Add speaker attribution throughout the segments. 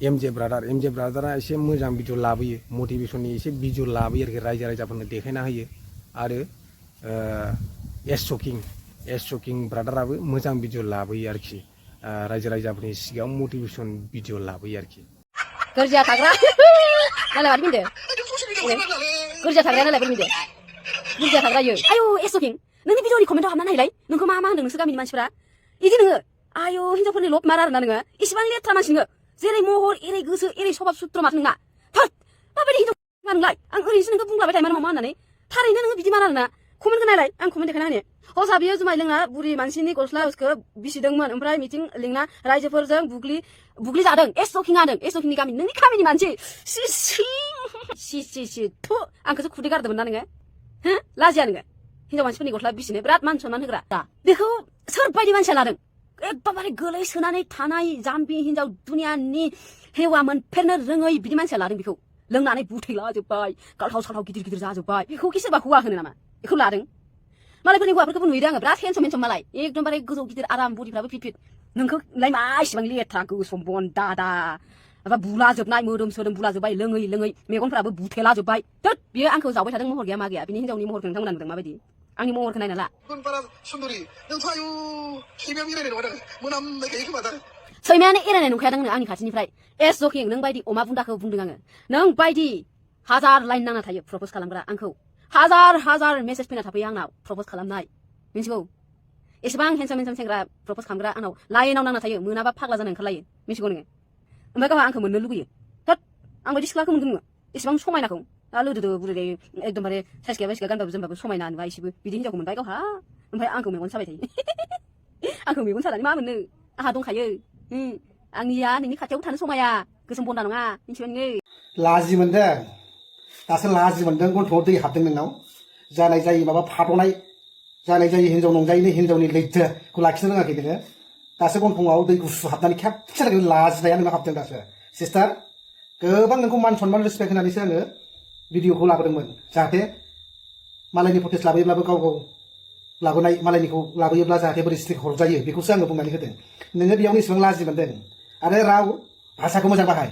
Speaker 1: MJ ब्रादारा एसे मोजां video लाबोयो मटिभेसननि एसे भिडिअ लाबोयो आरोखि रायजो राजाफोरनो देखायना होयो आरो एस शकिं ब्रादाराबो मोजां भिडिअ लाबोयो आरोखि रायजो राजाफोरनि सिगाङाव मटिभेसन भिडिअ लाबोयो आरोखि
Speaker 2: kerja tagra nala bari minde kerja tagra nala bari minde kerja tagra yo ayo esoking nोंनि भिडिअनि कमेन्टआव हाबना नायलाय नोंखौ मा होनदों नोंसोर गामिनि मानसिफोरा इदि नोङो आयो हिनजावफोरनि लब मारा आरोना नोङो इसिबां लेथ्रा मानसि नोङो जेरै महर एरै गोसो एरै सभाब सुत्र माथो नोंना थोद माबायदि हिनजाव मा नोंलाय आं ओरैनोसो नोंखौ बुंलाबाय थायो मा होननानै थारैनो नोङो बिदि मारा आरोना कमेन्टखौ नायलाय आं कमेन्ट देखायना होनि हसा बियो जुमाय लोंना बुरि मानसिनि गस्लाखौ बिसिदोंमोन ओमफ्राय मिटिं लिंना रायजोफोरजों बुग्लि जादों एसोकिंनि गामि नोंनि गामिनि मानसि सि थु आंखौसो खुदै गारदोंमोन ना नोङो हो लाजिया नोङो हिनजाव मानसिफोरनि गस्ला बिसिनो बिराद मान सनमान होग्रा दा बेखौ सोरबायदि मानसिया लादों एकदमबारे गोलैसोनानै थानाय जाम्बि हिनजाव दुनियानि हेवा मोनफेरनो रोङै बिदि मानसिया लादों बेखौ लोंनानै बुथैलाजोब्बाय गालहाव सालहाव गिदिर जाजोब्बाय बेखौ कि सोरबा हौवा होनो नामा बेखौ लादों मालायफोरनि हौवाफोरखौबो नुयो आङो बिराद हेन्सम मालाय एकदमबारे गोजौ गिदिर आराम बडिफ्राबो फिट नोंखौलाय मा इसिबां लेथ्रा गोसोम बन दादा माबा बुलाजोबनाय मोदोम सोदोम बुलाजोब्बाय लोङै मेगनफ्राबो बुथेलाजोब्बाय थोद बियो आंखौ जावबाय थादों महर गैया मा गैया बिनि हिनजावनि महरखौ नोंथांमोना नुदों माबायदि आंनि महरखौ नायना ला सैमायानो एरायनाय नंखाया नोंनो आंनि खाथिनिफ्राय एस जकिं नों बायदि अमा बुन्दाखौ बुंदों आङो नों बायदि हाजार लाइन नांना थायो प्रप'ज खालामग्रा आंखौ हाजार मेसेज फैना थाफैयो आंनाव प्रप'ज खालामनाय मिथिगौ एसेबां हेन्डसाम सेंग्रा प्रप'ज खालामग्रा आंनाव लाइनाव नांना थायो मोनाबा फाग्ला जानो ओंखारलायो मिथिगौ नोङो ओमफ्राय गावहा आंखौ मोननो लुगैयो थोद आं बायदि सिख्लाखौ मोनगोन नोङो एसेबां समायनाखौ दा लोदोदो बुरै एकदमबारे साइस गैया गानबाबो जोमबाबो समायना नुवा एसेबो बिदि हिनजावखौ मोनबाय गावहा ओमफ्राय आंखौ मेगन साबाय थायो आंखौ मेगन सानानै मा मोननो आंहा दंखायो आंनिया नोंनि खाथियाव थानो समाया गोसोम बन्दा नङा मिथिबाय नोङो
Speaker 3: लाजि मोनदों दासो लाजि मोनदों गन्थंआव दै हाबदों नोंनाव जानाय जायो माबा फादनाय जानाय जायो हिनजाव नंजायैनो हिनजावनि लैथोखौ लाखिनो रोङाखै नोङो दासो गन्थंआव दै गुसु हाबनानै खेबसे लाजिनाया नोंनाव हाबदों दासो सिस्टार गोबां नोंखौ मान सनमान रेसपेक्ट होनानैसो आङो भिडिअखौ लाबोदोंमोन जाहाथे मालायनि प्रटेस्ट लाबोयोब्लाबो गाव लाबोनाय मालायनिखौ लाबोयोब्ला जाहाथे बोरै स्ट्रिक हरजायो बेखौसो आङो बुंनानै होदों नोङो बेयावनो इसेबां लाजि मोनदों आरो राव भाषाखौ मोजां बाहाय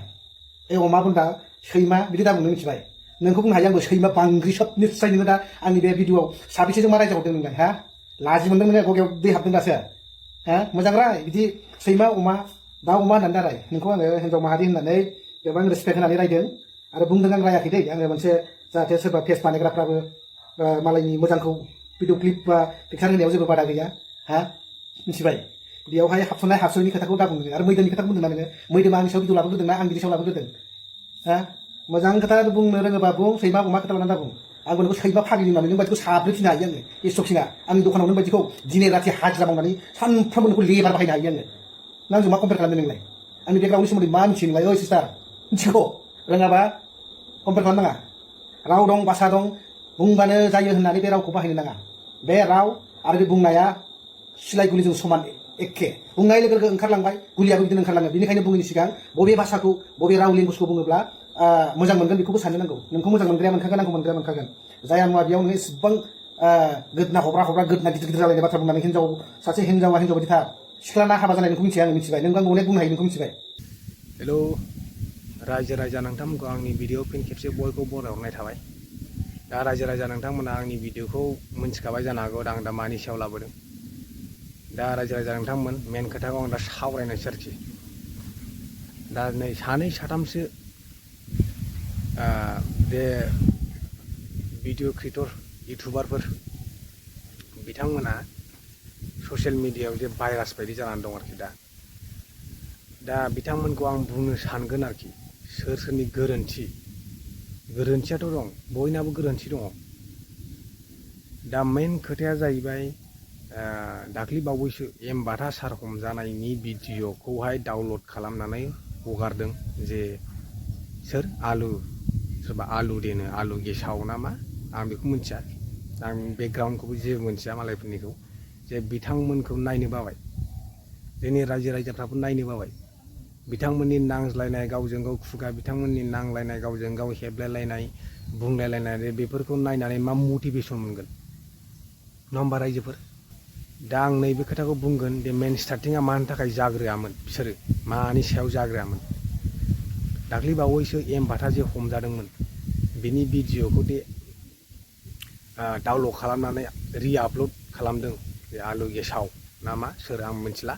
Speaker 3: अमा बुन्दा सैमा बिदि दा बुंनो मिथिबाय नोंखौ बुंनो हायो आंबो सैमा बांग्रि सब निस्सय नोङो दा आंनि बे भिडिअआव साबेसेजों मा रायजाहरदों नोंलाय हा लाजि मोनदों नोङो गगायाव दै हाबदों दासो हा मोजां राय बिदि सैमा अमा दाउ अमा होननानै दाराय नोंखौ आङो हिनजाव माहारि होननानै गोबां रेसपेक्ट होनानै रायदों आरो बुंदों आं रायाखै दै आङो मोनसे जाहाथे सोरबा पेज बानायग्राफ्राबो मालायनि मोजांखौ भिडिअ क्लिप बा पिक्सार होनायाव जेबो बादा गैया हा मिथिबाय बेयावहाय हाबसननाय हाबसयैनि खोथाखौ दा बुंदों आरो मैदोनि खोथाखौ बुंदों ना नोङो मैदोमा आंनि सायाव भिडिअ लाबोग्रोदों ना आं बिनि सायाव लाबोग्रोदों हा मोजां खोथा बुंनो रोङोबा बुं सैमा अमा खोथा लानानै दा बुं आंबो नोंखौ सैमा फाग्लि होननानै नों बायदिखौ साब्रै फिनो हायो आङो एसटकिङा आंनि दखानाव नों बायदिखौ दिनै राति हाजिरा मावनानै सानफ्रामबो नोंखौ लेबार बाहायनो हायो आङो आंजों मा कम्पेयार खालामदों नोंलाय आंनि बेकग्राउन्डनि सोमोन्दै मा मिथियो नोंलाय ओइ सिस्टार मिथिगौ रोङाबा कम्पेयार खालामनाङा राव दं भाषा दं बुंबानो जायो होननानै बे रावखौ बाहायनो नाङा बे राव आरो बे बुंनाया सिलाय गुलिजों समान एखे बुंनाय लोगो लोगो ओंखारलांबाय गुलियाबो बिदिनो ओंखारलाङो बेनिखायनो बुङैनि सिगां बबे भाषाखौ बबे राव लेंगुवेजखौ बुङोब्ला मोजां मोनगोन बेखौबो साननो नांगौ नोंखौ मोजां मोनग्राया मोनखागोन आंखौ मोनग्राया मोनखागोन जाया मुवा बेयाव नोङो इसेबां गोदना हब्रा गोदना गिदिर जालायनाय बाथ्रा बुंनानै सासे हिनजावा हिनजाव बायदि थार सिख्लाना हाबा जानाय नोंखौ मिथिया आङो मिथिबाय नों आंखौ अनेक बुंनो हायो नोंखौ मिथिबाय
Speaker 1: हेलौ रायजो राजा नोंथांमोनखौ आंनि भिडिअ फिन खेबसे बयखौ बरायहरनाय थाबाय दा रायजो राजा नोंथांमोना आंनि भिडिअखौ मिथिखाबाय जानो हागौ आं दा मानि सायाव लाबोदों दा रायजो राजा नोंथांमोन मेन खोथाखौ आं दा सावरायनोसै आरोखि दा नै सानै साथामसो बे भिडिअ क्रिएटर इउटुबारफोर बिथांमोना ससियेल मिडियायाव जे भाइरास बायदि जानानै दं आरोखि दा बिथांमोनखौ आं बुंनो सानगोन आरोखि सोरनि गोरोन्थियाथ' दं बयनाबो गोरोन्थि दङ दा मेन खोथाया जाहैबाय दाख्लि बावैसो एमबाथा सार हमजानायनि भिडिअखौहाय डाउनलड खालामनानै हगारदों जे सोर सोरबा आलु देनो आलु गेसाव ना मा आं बेखौ मिथिया आं बेकग्राउन्डखौबो जेबो मिथिया मालायफोरनिखौ जे बिथांमोनखौ नायनो बाबाय जोंनि रायजो राजाफ्राबो नायनो बाबाय बिथांमोननि नांज्लायनाय गावजों गाव खुगा बिथांमोननि नांलायनाय गावजों गाव हेबलायलायनाय बुंलायलायनाय बेफोरखौ नायनानै मा मटिभेसन मोनगोन नङा होमबा रायजोफोर दा आं नैबे खोथाखौ बुंगोन दे मेन स्टार्टिंआ मानि थाखाय जाग्रोआमोन बिसोरो मानि सायाव जाग्रोआमोन दाख्लै बावैसो एमबाथा जे हमजादोंमोन बेनि भिडिअखौ दे डाउनलड खालामनानै रि-आपलड खालामदों बे आलु गेसाव नामा सोर आं Mithila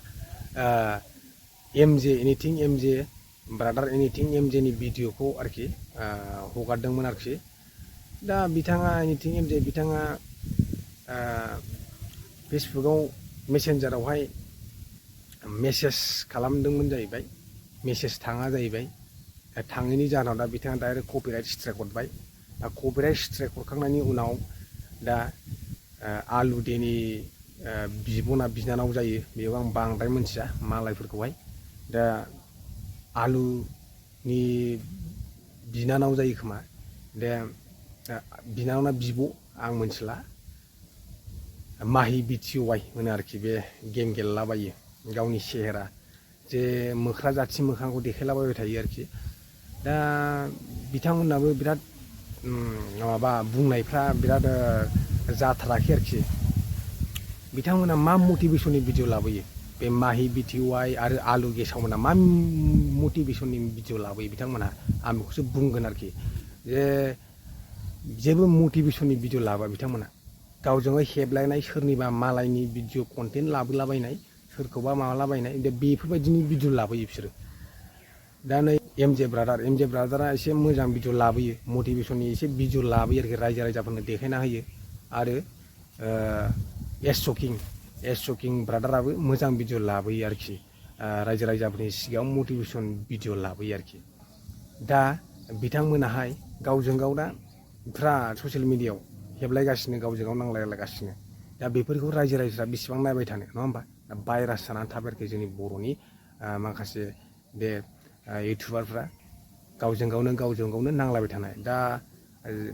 Speaker 1: MJ anything MJ brother anything एमजेनि भिडिअखौ आरोखि हगारदोंमोन आरोखि दा बिथाङा एनिथिं एमजे बिथाङा फेसबुकाव मेसेन्जारावहाय मेसेज खालामदोंमोन जाहैबाय मेसेज थाङा जाहैबाय थाङैनि जाहोनाव दा बिथाङा डाइरेक्ट कपिराइट स्ट्राइक हरबाय दा कपिराइट स्ट्राइक हरखांनायनि उनाव दा आलु देनि बिब'ना बिनानाव जायो बेयाव आं बांद्राय मिथिया मालायफोरखौहाय दा आलुनि बिनानाव जायो खोमा दा बिनानावना बिब' आं मिथिला माहि बिटिवाइ होनो आरोखि बे गेम गेलेलाबायो गावनि सेहेरा जे मोख्रा जाथि मोखांखौ देखायलाबायबाय थायो आरोखि दा बिथांमोनाबो बिराद माबा बुंनायफ्रा बिराद जाथाराखै आरोखि बिथांमोना मा मटिभेसननि भिडिअ लाबोयो बे माहि बिटिवाइ आरो आलु गेसावमोना मा मटिभेसननि भिडिअ लाबोयो बिथांमोनहा आं बेखौसो बुंगोन आरोखि जे जेबो मटिभेसननि भिडिअ लाबोआ बिथांमोना गावजों गाव हेबलायनाय सोरनिबा मालायनि भिडिअ कन्टेन्ट लाबोलाबायनाय सोरखौबा माबालाबायनाय दा बेफोरबायदिनि भिडिअ लाबोयो बिसोरो दा नै एमजे ब्रादारा एसे मोजां भिडिअ लाबोयो मटिभेसननि एसे भिडिअ लाबोयो आरोखि रायजो राजाफोरनो देखायना होयो आरो एस शकिं ब्रादाराबो मोजां भिडिअ लाबोयो आरोखि रायजो राजाफोरनि सिगाङाव मटिभेसन भिडिअ लाबोयो आरोखि दा बिथांमोनाहाय गावजों गाव दा बिराद ससियेल मिडियायाव हेबलायगासिनो गावजों गाव नांलायगासिनो दा बेफोरखौ रायजो राजाफ्रा बेसेबां नायबाय थानो नङा होमबा दा भाइरास जानानै थाबाय आरोखि जोंनि बर'नि माखासे बे इउटुबारफ्रा गावजों गावनो नांलायबाय थानाय दा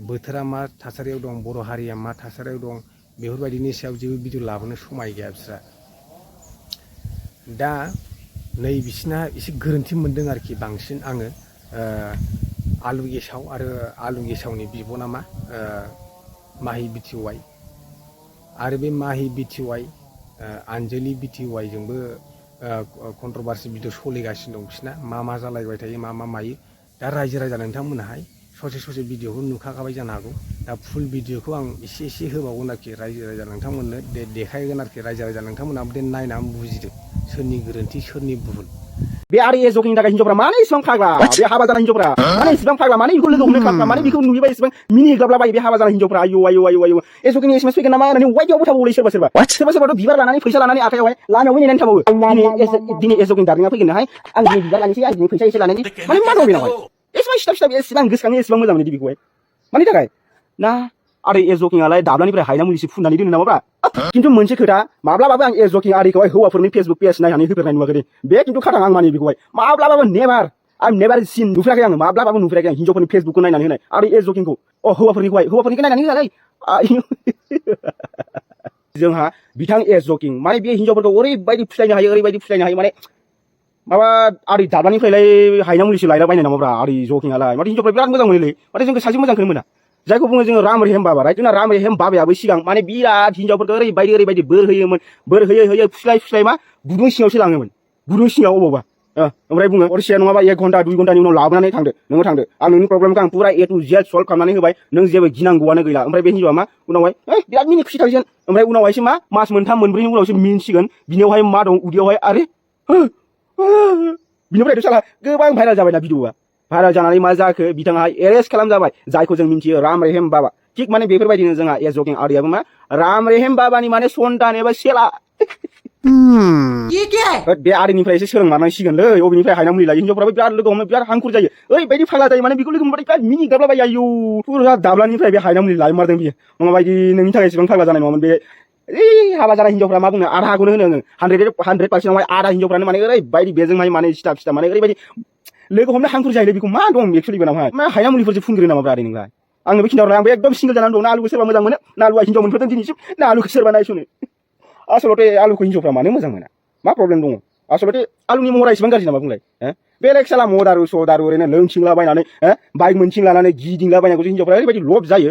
Speaker 1: बोथोरा मा थासारियाव दं बर' हारिया मा थासारियाव दं बेफोरबायदिनि सायाव जेबो भिडिअ लाबोनो समाय गैया बिस्रा दा नै बिसिना एसे गोरोन्थि मोनदों आरोखि बांसिन आङो आलु गेसाव आरो आलु गेसावनि बिब' नामा माहि बिटिवाइ आरो बे माहि बिटिवाइ आनजलि बिटिवाइजोंबो कन्ट्रभार्सि भिडिअ सोलिगासिनो दं बिसिना मा जालायबाय थायो मा मायो दा रायजो राजा नोंथांमोनाहाय ससे भिडिअखौ नुखाबाय जानो हागौ दा फुल भिडिअखौ आं एसे होबावगोन आरोखि रायजो राजा नोंथांमोननो देखायगोन आरोखि रायजो राजा नोंथांमोनाबो दे नायनानै बुजिदो सोरनि गोरोन्थि सोरनि भुल
Speaker 4: बे आरो ए जकिंनि थाखाय हिनजावफ्रा मानो इसेबां फाग्ला बे हाबा जानाय हिनजावफ्रा मानो इसेबां फाग्ला मानो बेखौ लोगो हमनो खालामना मानो बेखौ नुयोबा इसेबां मिनि ग्लाबलाबायो बे हाबा जानाय हिनजावफ्रा आयु ए जकिंनि एसएमएस फैगोन नामा होननानै वाइटआवबो थाबावलै सोरबाथ' बिबार लानानै फैसा लानानै आखायावहाय लामायावबो नेनानै थाबावो दिनै ए जकिं दार्लिंआ फैगोनहाय आं दिनै बिबार लानोसै आं दिनै फैसा एसे लानानै माने मा दं बेनावहाय एसेबां सिथाब एसेबां गोसोखाङो एसेबां मोजां मोनो बेखौहाय मानि थाखाय ना आरो ए जकिंआलाय दाब्लानिफ्राय हायना मुलिसो फुननानै दोनो नामाब्रा खिन्थु मोनसे खोथा माब्लाबाबो आं ए जकिं आरिखौहाय हौवाफोरनि फेसबुक पेज नायनानै होफेरनाय नुवाखै बे खिन्थु खाथां आं मानियो बेखौहाय माब्लाबाबो नेभार सिन नुफेराखै आं माब्लाबाबो नुफेराखै आं हिनजावफोरनि फेसबुकखौ नायनानै होनाय आरो ए जकिंखौ हौवाफोरनिखौ नायनानै होआलै जोंहा बिथां ए जकिं माने बे हिनजावफोरखौ ओरैबायदि फुस्लायनो हायो माने माबा आरि दाब्लानिफ्रायलाय हायना मुलिसो लायला बायनाय नामाब्रा आरि जकिंआलाय माने हिनजावफ्रा बिराद मोजां मोनोलै माने जोंखौ सासे मोजांखौनो मोना जायखौ बुङो जोङो राम रहिम बाबा राइट जोंना राम रहिम बाबायाबो सिगां माने बिराद हिनजावफोरखौ ओरैबायदि बोर होयै फुस्लाय मा गुदुं सिङावसो लाङोमोन गुदुं सिङाव अबावबा ओमफ्राय बुङो हरसेया नङाबा 1 घन्टा 2 घन्टानि उनाव लाबोनानै थांदो आं नोंनि प्रब्लेमखौ आं पुरा ए टु जेड सल्भ खालामनानै होबाय नों जेबो गिनांगौआनो गैला ओमफ्राय बे हिनजावा मा उनावहाय बिराद मिनि खुसि थागोन ओमफ्राय उनावहायसो मा मास 3-4 उनावसो मिन्थिगोन बिनियावहाय मा दं उदैयावहाय आरो बिनिफ्रायथ' साला गोबां भाइराल जाबायना भिडिअआ भाइराल जानानै मा जाखो बिथाङा एरेस्ट खालामजाबाय जायखौ जों मिन्थियो राम रहिम बाबा थिग माने बेफोरबायदिनो जोंहा ए जकिं आरियाबो मा राम रहिम बाबानि माने सन्तान एबा सेला बे आरिनिफ्राय एसे सोलोंमारनांसिगोनलै अबेनिफ्राय हायना मुलि लायो हिनजावफ्राबो बिराद लोगो हमनो बिराद हांखुर जायो ओरैबायदि फाग्ला जायो माने बेखौ लोगो मोनबाथाय बिराद मिनि गाबलाबायो आयु पुरा दाब्लानिफ्राय बे हायना मुलि लायमारदों बियो नङाबायदि नोंनि थाखाय एसेबां फाग्ला जानाय नङामोन बे हाबा जानाय हिनजावफ्रा मा बुंनो आधाखौनो होनो आङो 100% आधा हिनजावफ्रानो माने ओरैबायदि बेजोंहाय माने सिथा माने ओरैबायदि लोगो हमनो हांखुर जायोलै बेखौ मा दं एक्सुवेलि बेनावहाय मा हायना मुलिफोरसो फुनग्रो नामाब्रा आरो नोंलाय आंनो बे खिन्थाहरलाय आंबो एकदम सिंगल जानानै दं ना आलुखौ सोरबा मोजां मोनो ना आलुआ हिनजाव मोनफोरदों दिनैसिम ना आलुखौ सोरबा नायसनो आसलथे आलुखौ हिनजावफ्रा मानो मोजां मोना मा प्रब्लेम दङ आसलथे आलुनि महरा एसेबां गाज्रि नामा बुंलाय बेलेग साला मदारु सदारु ओरैनो लोंथिंलाबायनानै बाइक मोनथिंलानानै गिदिंलाबायनायखौसो हिनजावफ्रा ओरैबायदि लब जायो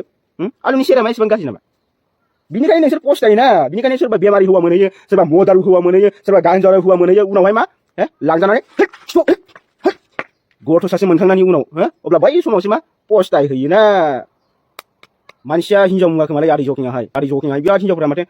Speaker 4: आलुनि सेरामा एसेबां गाज्रि नामा बिनिखायनो नोंसोर पस्तायोना बिनिखायनो सोरबा बेमारि हौवा मोनहैयो सोरबा मदारु हौवा मोनहैयो सोरबा गांजाराव हौवा मोनहैयो उनावहाय मा लांजानानै गथ' सासे मोनखांनायनि उनाव हो अब्ला बै समावसो मा पस्टाय होयोना मानसिया हिनजाव मुवाखौ मालाय आदै जकिङाहाय बिराद हिनजावफोरा माथो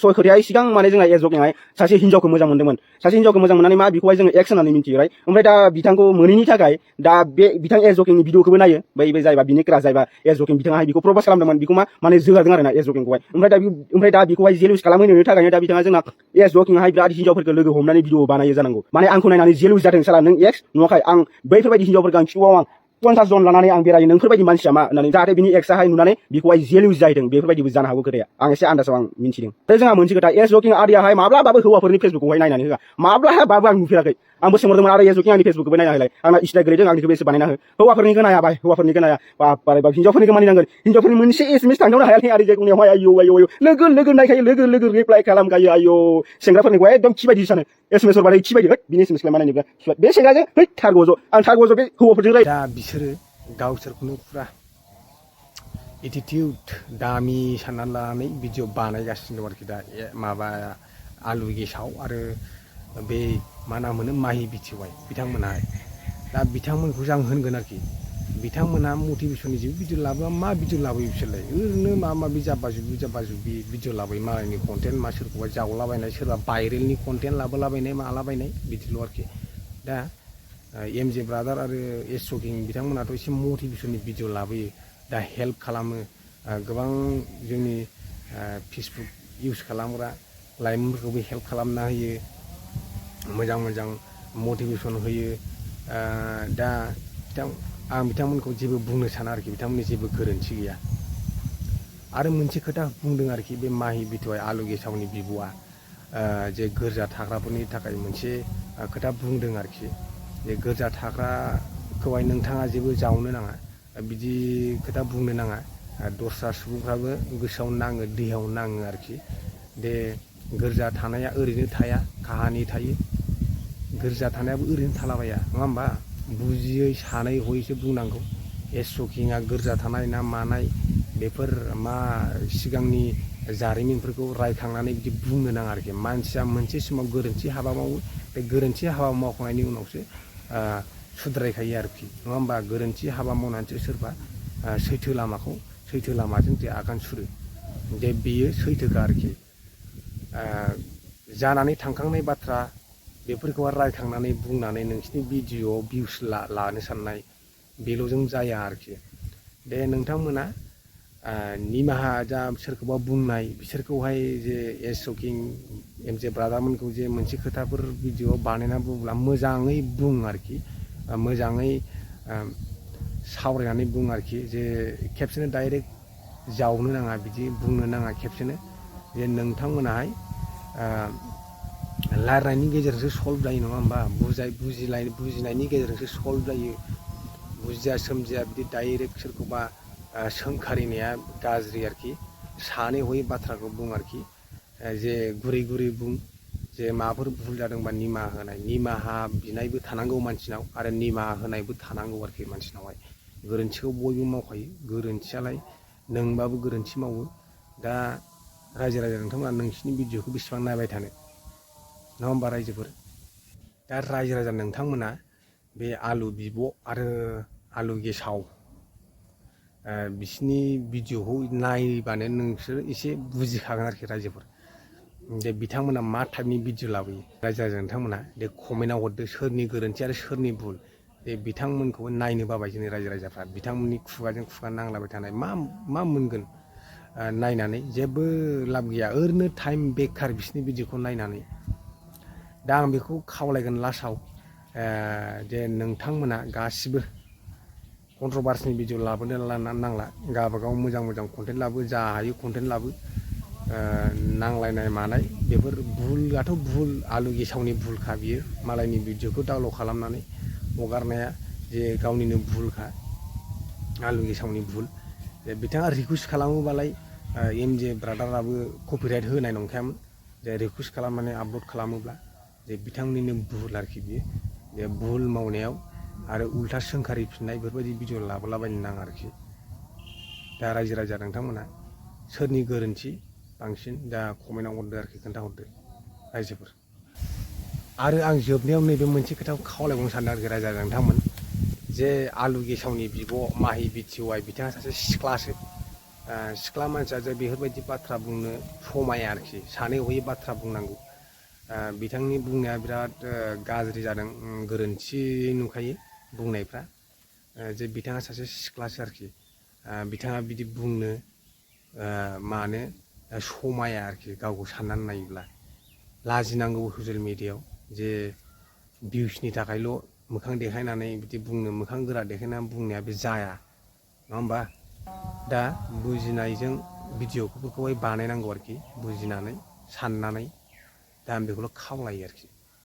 Speaker 4: सय खोथाया सिगां माने जोंहा एस जकिङाहाय सासे हिनजावखौ मोजां मोनदोंमोन सासे हिनजावखौ मोजां मोननानै मा बेखौहाय जोङो एक्स होननानै मिन्थियो राइट ओमफ्राय दा बिथांखौ मोनैनि थाखाय दा बे बिथां एस जकिंनि भिडिअखौबो नायो बै जायबा बिनि क्रास जायबा एस जकिं बिथाङाहाय बेखौ प्रप'ज खालामदोंमोन बेखौ मा माने जोगारदों आरोना एस जकिंखौहाय ओमफ्राय दा बेखौहाय जेलुस खालामहोनो थाखायनो दा बिथाङा जोंना एस जकिङाहाय बिराद हिनजावफोरखौ लोगो हमनानै भिडिअ बानायो जानांगौ माने आंखौ नायनानै जेलुस जादों साला नों एक्स नुवाखै आं बैफोरबायदि हिनजावफोरखौ आं किउआव आं 50 जन लानानै आं बेरायो नोंफोरबायदि मानसिया मा होननानै जाहाथे बिनि एक्सआहाय नुनानै बेखौहाय जेलुस जाहैदों बेफोरबायदिबो जानो हागौ खोथाया आं एसे आन्दासाव आं मिन्थिदों दा जोंहा मोनसे खोथा एस जकिं आदियाहाय माब्लाबाबो हौवाफोरनि फेसबुकखौहाय नायनानै होआ माब्लाबाबो आं नुफेराखै आंबो सोंहरदोंमोन आरो एस जकिं आंनि फेसबुकखौबो नायना होलाय आंना इस्टाइल गोलैदों आंनिखौबो एसे बानायना हो हौवाफोरनिखौ नाया बाय हौवाफोरनिखौ नाया बाप हिनजावफोरनिखौ मानिनांगोन हिनजावफोरनि मोनसे एसएमएस थांथावनो हायाखै आरो जकिंनियावहाय आयौ लोगो नायखायो लोगो रिप्लाइ खालामखायो आयौ सेंग्राफोरनिखौ एकदम खिबायदि सानो एसएमएस हरबाथाय खिबायदि है बिनि एसएमएसखौलाय मा नायनोब्ला बे सेंग्राजों है थारग'ज' आं थारग'ज' बे हौवाफोरजों
Speaker 1: दा बिसोरो गावसोरखौनो फुरा एटिटिउड दामि साननानै लानानै भिडिअ बानायगासिनो दं आरोखि दा माबा आलु गेसाव आरो बे मा नाम होनो माहि बिटिवाइ बिथांमोनहाय दा बिथांमोनखौसो आं होनगोन आरोखि बिथांमोनहा मटिभेसननि जेबो भिडिअ लाबोआ मा भिडिअ लाबोयो बिसोरलाय ओरैनो माबा माबि जाब्बा जुब्बि भिडिअ लाबोयो मालायनि कन्टेन्ट मा सोरखौबा जावलाबायनाय सोरबा भाइरेलनि कन्टेन्ट लाबोलाबायनाय मालाबायनाय बिदिल' आरोखि दा एम जे ब्रादार आरो एस जकिं बिथांमोनाथ' एसे मटिभेसननि भिडिअ लाबोयो दा हेल्प खालामो गोबां जोंनि फेसबुक इउज खालामग्रा लाइमोनफोरखौबो हेल्प खालामना होयो मोजां मटिभेसन होयो दा आं बिथांमोनखौ जेबो बुंनो साना आरोखि बिथांमोननि जेबो गोरोन्थि गैया आरो मोनसे खोथा बुंदों आरोखि बे माहि बिटिवाइ आलु गेसावनि बिब'आ जे गोरजा थाग्राफोरनि थाखाय मोनसे खोथा बुंदों आरोखि जे गोरजा थाग्राखौहाय नोंथाङा जेबो जावनो नाङा बिदि खोथा बुंनो नाङा दस्रा सुबुंफ्राबो गोसोआव नाङो देहायाव नाङो आरोखि दे गोरजा थानाया ओरैनो थाया काहानि थायो गोरजा थानायाबो ओरैनो थालाबाया नङा होमबा बुजियै सानै हयैसो बुंनांगौ एस जकिङा गोरजा थानाय ना मानाय बेफोर मा सिगांनि जारिमिनफोरखौ रायखांनानै बिदि बुंनो नाङा आरोखि मानसिया मोनसे समाव गोरोन्थि हाबा मावो बे गोरोन्थि हाबा मावखांनायनि उनावसो सुद्रायखायो आरोखि नङा होमबा गोरोन्थि हाबा मावनानैसो सोरबा सैथो लामाजों जे आगान सुरो जे बेयो सैथोखा आरोखि जानानै थांखांनाय बाथ्रा बेफोरखौहाय रायखांनानै बुंनानै नोंसिनि भिडिअ'आव भिउस लानो साननाय बेल'जों जाया आरोखि दे नोंथांमोना निमाहा जा सोरखौबा बुंनाय बिसोरखौहाय जे एस जकिं एम जे ब्रादारमोनखौ जे मोनसे खोथाफोर भिडिअ बानायना बुङोब्ला मोजाङै बुं आरोखि मोजाङै सावरायनानै बुं आरोखि जे खेबसेनो डाइरेक्ट जावनो नाङा बिदि बुंनो नाङा खेबसेनो जे नोंथांमोनाहाय रायलायनायनि गेजेरजोंसो सल्भ जायो नङा होमबा बुजिनायनि गेजेरजोंसो सल्भ जायो बुजिया सोमजिया बिदि डाइरेक्ट सोरखौबा सोंखारिनाया गाज्रि आरोखि सानै हयै बाथ्राखौ बुं आरोखि जे गुरै बुं जे माबाफोर भुल जादोंबा निमाहा बिनायबो थानांगौ मानसिनाव आरो निमाहा होनायबो थानांगौ आरोखि मानसिनावहाय गोरोन्थिखौ बयबो मावखायो गोरोन्थियालाय नोंबाबो गोरोन्थि मावो दा रायजो नोंथांमोना नोंसिनि भिडिअखौ बेसेबां नायबाय थानो नङा होमबा रायजोफोर दा रायजो नोंथांमोना बे आलु बिब' आरो आलु गेसाव बिसिनि भिडिअखौ नायबानो नोंसोर एसे बुजिखागोन आरोखि रायजोफोर दे बिथांमोना मा टाइपनि भिडिअ लाबोयो रायजो नोंथांमोना दे कमेन्टआव हरदो सोरनि गोरोन्थि आरो सोरनि भुल दे बिथांमोनखौबो नायनो बाबाय जोंनि रायजोफ्रा बिथांमोननि खुगाजों खुगा नांलाबाय थानाय मा मोनगोन नायनानै जेबो लाब गैया ओरैनो टाइम बेकार बिसिनि भिडिअखौ नायनानै दा आं बेखौ खावलायगोन लास्टआव जे नोंथांमोना गासिबो कन्ट्रभार्सिनि भिडिअ लाबोनो नांला गावबागाव मोजां कन्टेन्ट लाबो जा हायो कन्टेन्ट लाबो नांलायनाय मानाय बेफोर भुलाथ' भुल आलु गेसावनि भुलखा बियो मालायनि भिडिअखौ डाउनलड खालामनानै हगारनाया जे गावनिनो भुलखा आलु गेसावनि भुल बिथाङा रिकुवेस्ट खालामोबालाय एम जे ब्रादाराबो कपिराइट होनाय नंखायामोन जे रिकुवेस्ट खालामनानै आपल'ड खालामोब्ला जे बिथांनिनो भुल आरोखि बियो बे भुल मावनायाव आरो उल्था सोंखारिफिननाय बेफोरबायदि भिडिअ लाबोलाबायनो नाङा आरोखि दा रायजो नोंथांमोना सोरनि गोरोन्थि बांसिन दा कमेन्टआव हरदो आरोखि खोन्थाहरदो रायजोफोर आरो आं जोबनायाव नैबे मोनसे खोथाखौ खावलायबावनो सानदों आरोखि रायजो राजा नोंथांमोन जे आलु गेसावनि बिब' माहि बिटिवाइ बिथाङा सासे सिख्लासो सिख्ला मानसिया जे बेफोरबायदि बाथ्रा बुंनो समाया आरोखि सानै हयै बाथ्रा बुंनांगौ बिथांनि बुंनाया बिराद गाज्रि जादों गोरोन्थि नुखायो बुंनायफ्रा जे बिथाङा सासे सिख्लासो आरोखि बिथाङा बिदि बुंनो मानो समाया आरोखि गावखौ साननानै नायोब्ला लाजिनांगौ ससियेल मिडियायाव जे भिउसनि थाखायल' मोखां देखायनानै बिदि बुंनो मोखां गोरा देखायनानै बुंनाया बे जाया नङा होमबा दा बुजिनायजों भिडिअफोरखौहाय बानायनांगौ आरोखि बुजिनानै साननानै दा आं बेखौल' खावलायो आरोखि